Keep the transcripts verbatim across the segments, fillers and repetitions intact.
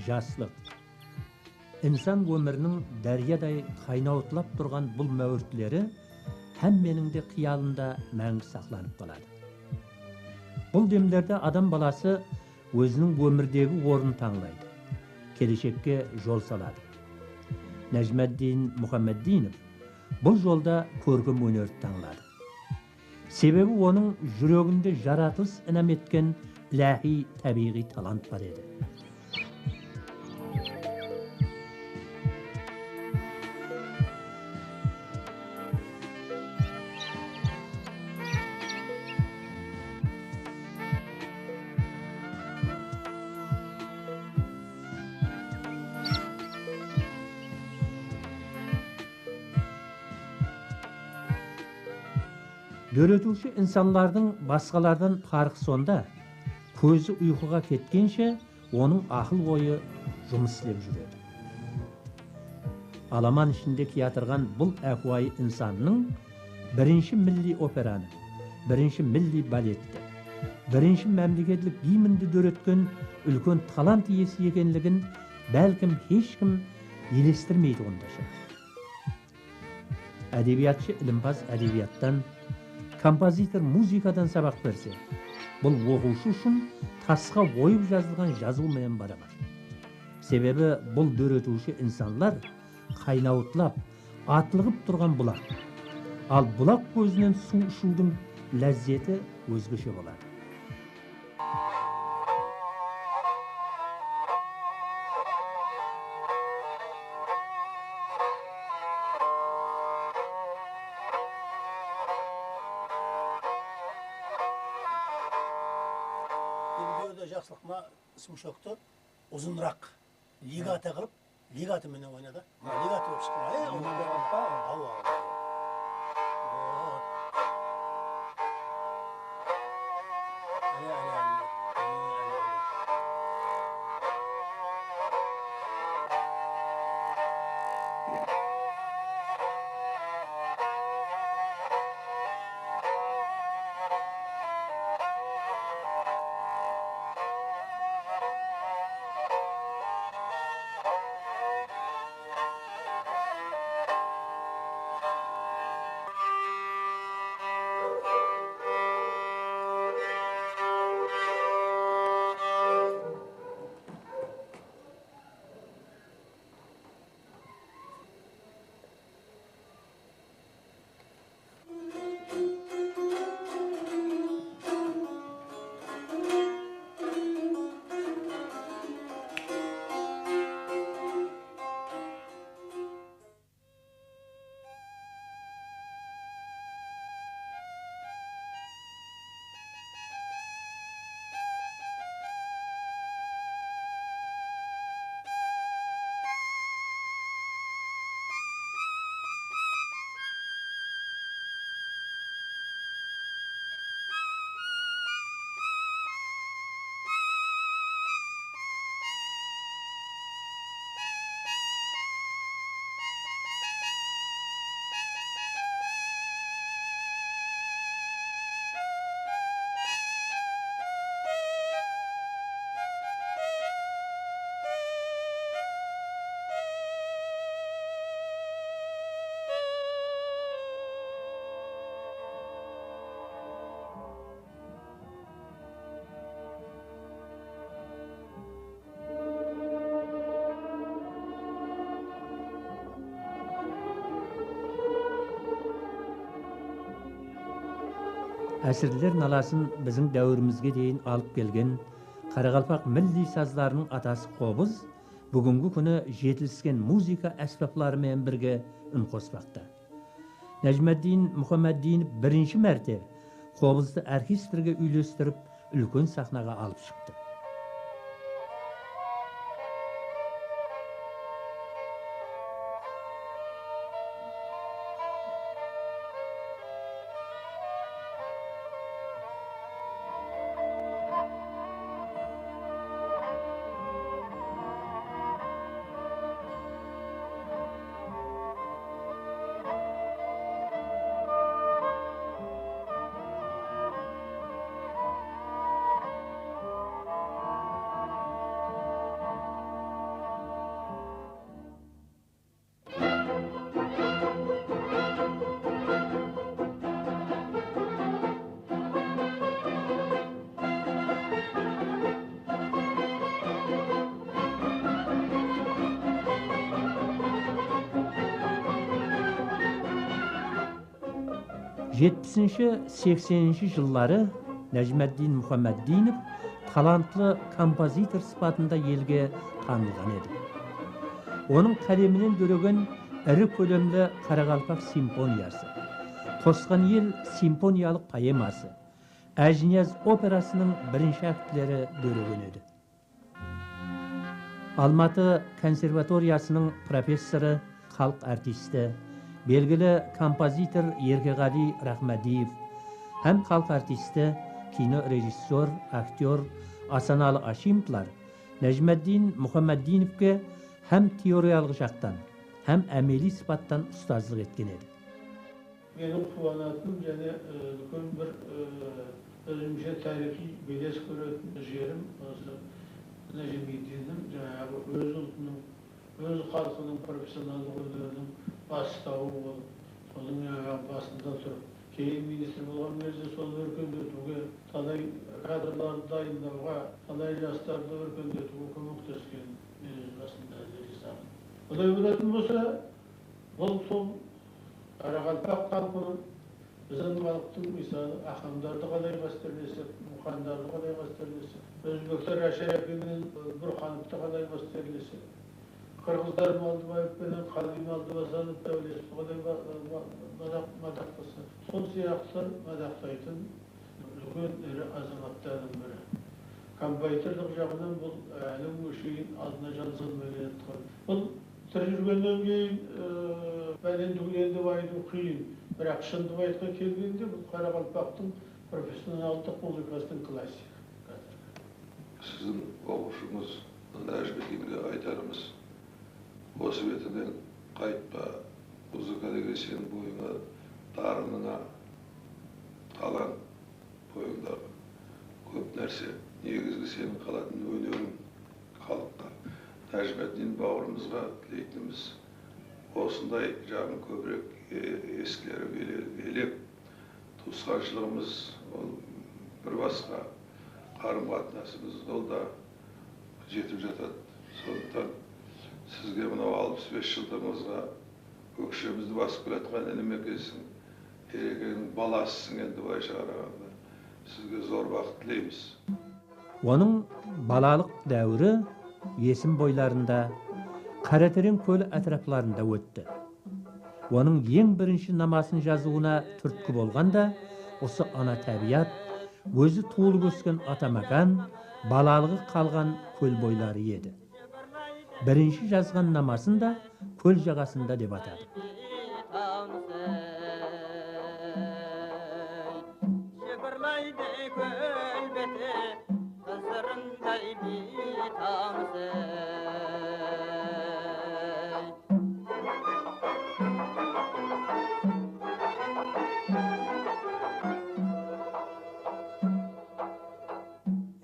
jaslıq. Insan ómiriniń dáryaday qaynawıtlap turǵan bul máwritleri hámmeniń de qıyalında máńgi saqlanıp qaladı. Bul demlerde adam balası óziniń ómirdegi ornın tańlaydı, keleshekke jol saladı. Nájmaddin Muhammeddinov bul jolda kórkem ónerdi tańladı. Sebebi onıń júreginde jaratılıs inam etken iláhiy tábiyǵıy talant bar edi. Dóretiwshi insanlardıń basqalardan parqı sonda, kózi uyqıǵa ketkenshe, onıń aqıl-oyı jumıs islep júredi. Alaman ishinde kiyatırǵan bul ápiwayı insannıń birinshi milliy operanı, birinshi milliy baletti, birinshi mámleketlik gimndi dóretken úlken talant iyesi ekenligin bálkim hesh kim elestirmeytuǵın da shıǵar. Ádebiyatshı ilimpaz ádebiyattan, kompozitor muzıkadan sabaq berse, bul oqıwshı ushın tasqa oyıp jazılǵan jazıw menen barabar. Sebebi bul dóretiwshi insanlar qaynawıtlap, atlıǵıp turǵan bulaq. Al, bulaq kózinen suw ishıwdıń lázzeti ózgeshe boladı. Endi bu jerde jaqsılıq mına smıshokti uzınıraq legato qılıp, legato menen oynadı. Legato bolıp shıqtı. E, onnan da. Awa, awa. Áne, áne, áne. Áne, áne, áne. Ásirler nalasın biziń dáwirimizge deyin alıp kelgen qaraqalpaq milliy sazlarınıń atası qobız búgingi kúni jetilisken muzıka ásbapları menen birge ún qospaqta. Nájmaddin Muhammaddinov birinshi márte qobızdı orkestrge úylestirip, úlken saxnaǵa alıp shıqtı. Jetpisinshi, sekseninshi jılları Nájimeddin Muhammeddinov talantlı kompozitor sıpatında elge tanılǵan edi. Onıń qáleminen dóregen iri kólemli Qaraqalpaq simfoniyası, Qosqan el simfoniyalıq poeması, Ájiniyaz operasınıń birinshi aktleri dóregen edi. Almatı konservatoriyasınıń professorı, xalıq artisti, belgili kompozitor Erkeǵaliy Raxmadiyev hám xalıq artisti, kino rejissyor, aktyor Asanalı Ashimovlar Nájimeddin Muhammeddinovke hám teoriyalıq jaqtan, hám ámeliy sıpattan ustazlıq etken edi. Meniń quwanatınım jáne, e, úlken bir, e, ózimshe tariyxıy beles kóretin jerim, usı Nájimeddinniń jańaǵı óz ultınıń, óz xalqınıń professionallıq óneriniń bastawı bolıp, sonıń jańaǵı basında turıp, keyin ministr bolǵan gezde sonı órkendetiwge, talay kadrlardı dayınlawǵa, talay jaslardı órkendetiwge kómeklesken, men óz basımda, Áliyesaǵın. Bunday bolatuǵın bolsa, bul sol qaraqalpaq xalqınıń, biziń xalıqtıń, mısalı, axamdardı qalay qásterlesek, muxandardı qalay qásterlesek, ózbekler Asharapiy menen Burxanovtı qalay qásterlesek, qırǵızlar Maldıbaev penen Qáli Maldıbasanov dáwlesip qalay ba-, ba-, madaq, madaqlasa, sol sıyaqlı madaqlaytın úlken iri azamatlardıń biri. Kompozitorlıq jaǵınan bul, e, áli kúnge sheyin aldına jan salmay kelatqan. Bul tiri júrgennen keyin, e, bálen dúwlen dep aytıw qıyın. Biraq shındı aytqan kelgende, bul qaraqalpaqtıń professionallıq muzıkasınıń klassiki. Siziń oqıwshıńız Nájimeddinge aytarımız, Usı betinen qaytpa, muzıka degen seniń boyıńa, darınıńa, talant boyıńdaǵı kóp nárse, negizgi seniń qalatın óneriń xalıqqa. Nájimeddin bawırımızǵa tileytinimiz, osınday jaǵın kóbirek, e, esikleri ele-, elep, tuwısqanshılıǵımız, ol bir basqa qarım-qatnasımız, ol da jetip jatadı. Sonlıqtan sizge mınaw alpıs bes jıldıǵıńızǵa ókshemizdi basıp kiyatqan inim ekensiń, Erekeniń balasısıń endi, bılayınsha qaraǵanda. Sizge zor baxıt tileymiz. Onıń balalıq dáwiri Esim boylarında, Qárátereń kóli átiraplarında ótti. Onıń eń birinshi namasın jazıwına túrtki bolǵan da usı ana tábiyat, ózi tuwılıp ósken ata mákan, balalıǵı qalǵan kól boyları edi. Birinshi jazǵan namasın da Kól jaǵasında dep atadı. Jıpırlaydı kól beti, qızırınday biytamız-ey.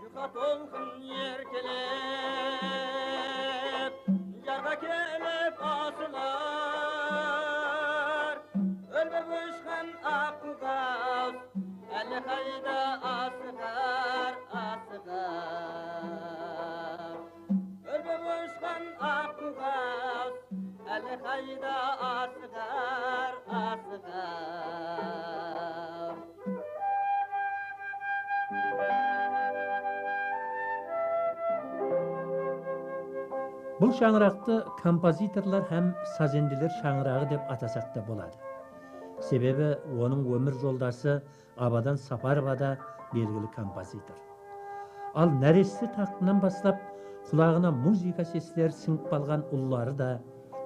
Juqa tolqın erkelep, jarǵa kelip asılar. Ólbep ushqan aq quqas, álle qayda asıǵar, asıǵar. Ólbep ushqan aq quqas, álle qayda asıǵar, asıǵar. Bul shańaraqtı kompozitorlar hám sazendeler shańaraǵı dep atasaq ta boladı. Sebebi onıń ómir joldası Abadan Saparova da belgili kompozitor. Al, náreste taxtınan baslap qulaǵına muzıka sesleri sińip qalǵan ulları da,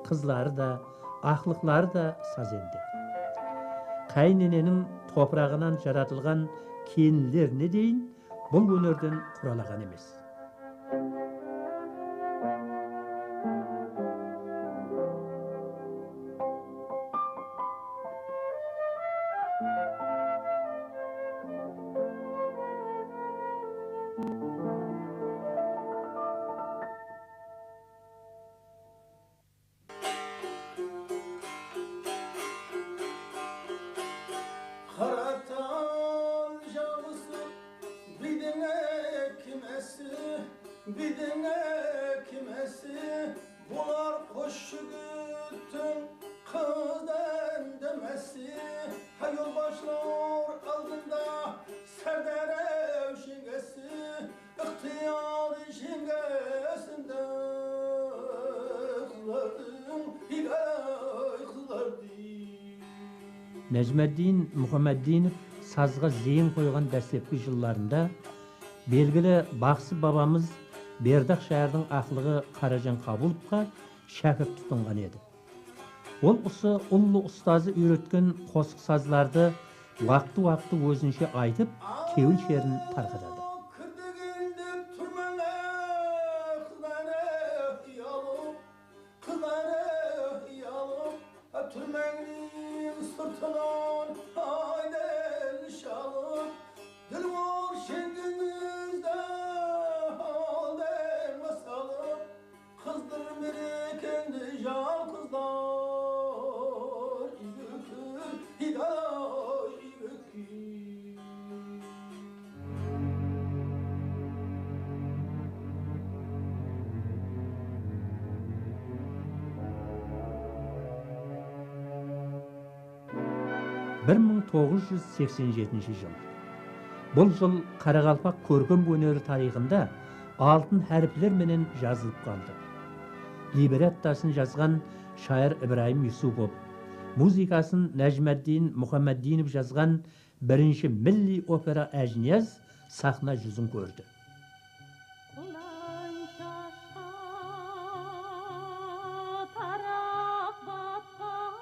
qızları da, aqlıqları da sazende. Qáyineneniń topıraǵınan jaratılǵan kelinlerine deyin bul ónerden quralaǵan emes. Qara tal jaǵısı, biydiń ekimesi, biydiń ekimesi, bular qos jigittiń Ózden demesi, ha, yolbaşlar aldında Serdar jeńesi, ıqtıyar jeńesinde qızlardıń, ey, qızlardıń. Nájmaddin Muhammaddinov sazǵa zeyin qoyǵan dáslepki jıllarında belgili baqsı babamız Berdaq shayırdıń aqlıǵı Qarajan Qabulovqa shákirt tutınǵan edi. Ol usı ullı ustazı úyretken qosıq sazlardı waqtı-waqtı ózinshe aytıp, kewil sherin tarqatadı. Kirdi keldi túrmeńe qızları uyalıp, qızları uyalıp, túrmeńniń sırtınan aydın shalıp, dilwar jeńimizdi aldın salıp, qızdır merekeńdi jalǵızlar úyge kir, ey, úyge kir. Bir mıń toǵız júz seksen jetinshi jıl. Bul jıl qaraqalpaq kórkem óneri tariyxında altın háripler menen jazılıp qaldı. Librettasın jazǵan shayır Ibrayım Yusupov, muzıkasın Nájmaddin Muhammaddinov jazǵan birinshi milliy opera Ájiniyaz saxna júzin kórdi. Qulanshashqa taraq batpas,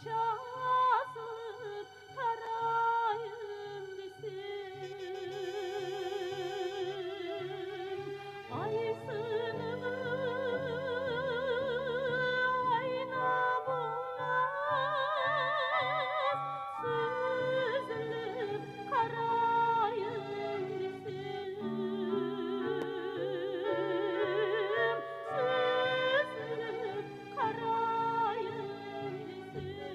jazıp tarayın desem, ay sınıǵı ayna bolmas, súzilip qarayın desem, súzilip qarayın desem.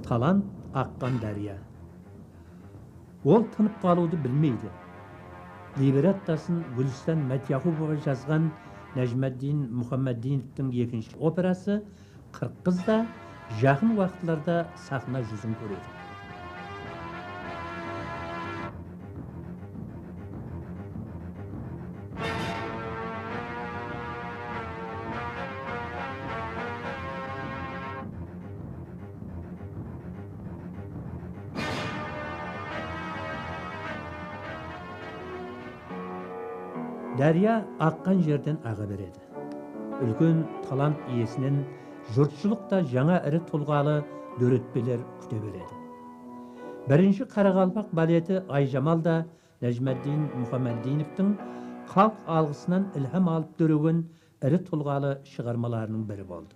Talant aqqan dárya. Ol tınıp qalıwdı bilmeydi. Librettasın Gúlistan Mátyaxupova jazǵan Nájmaddin Muhammaddinovtıń ekinshi operası Qırq qız da jaqın waqıtlarda saxna júzin kóredi. Dárya aqqan jerden aǵa beredi. Úlken talant iyesinen jurtshılıq ta jańa iri tulǵalı dóretpeler kúte beredi. Birinshi qaraqalpaq baleti Ayjamal da Nájmaddin Muhammeddinovtıń xalıq alǵısınan ilham alıp dóregen iri tulǵalı shıǵarmalarınıń biri boldı.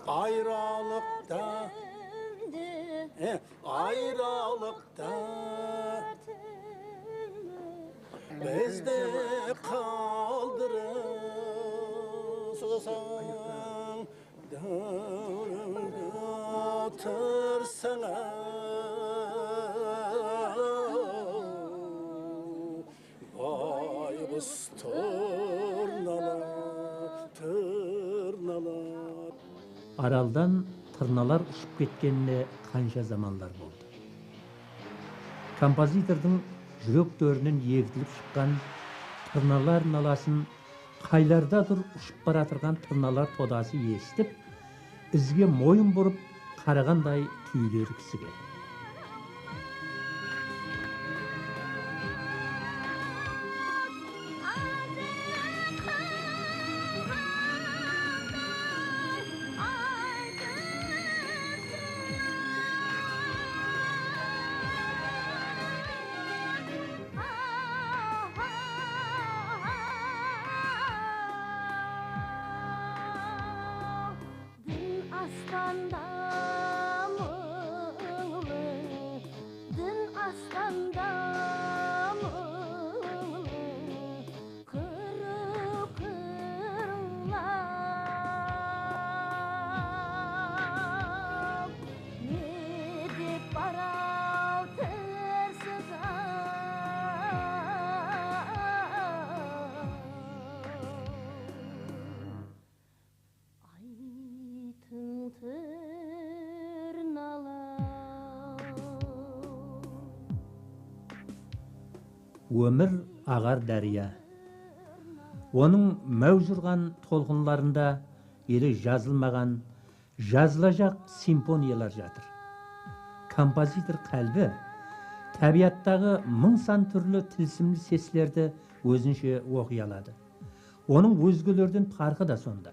Ayralıqta, e, ayralıqta bizdi qaldırıp sozasań. Dawda otırsań-aw, bayǵus tırnalar, tırnalar. Araldan tırnalar ushıp ketkenine qansha zamanlar boldı. Kompozitordıń júrek tórinen egitilip shıqqan tırnalar nalasın qaylardadur ushıp baratırǵan tırnalar todası esitip, izge moyın burıp qaraǵanday túyileri kisige. Din astanda mıńlı, din astanda mıńlı, qırıw qırlap, ne dep baratırsız-aw? Aytıń tırnalaw. Ómir aǵar dárya. Onıń máwj urǵan tolqınlarında ele jazılmaǵan, jazılajaq simfoniyalar jatır. Kompozitor qálbi tábiyattaǵı mıń san túrli tilsimli seslerdi ózinshe oqıy aladı. Onıń ózgelerden parqı da sonda.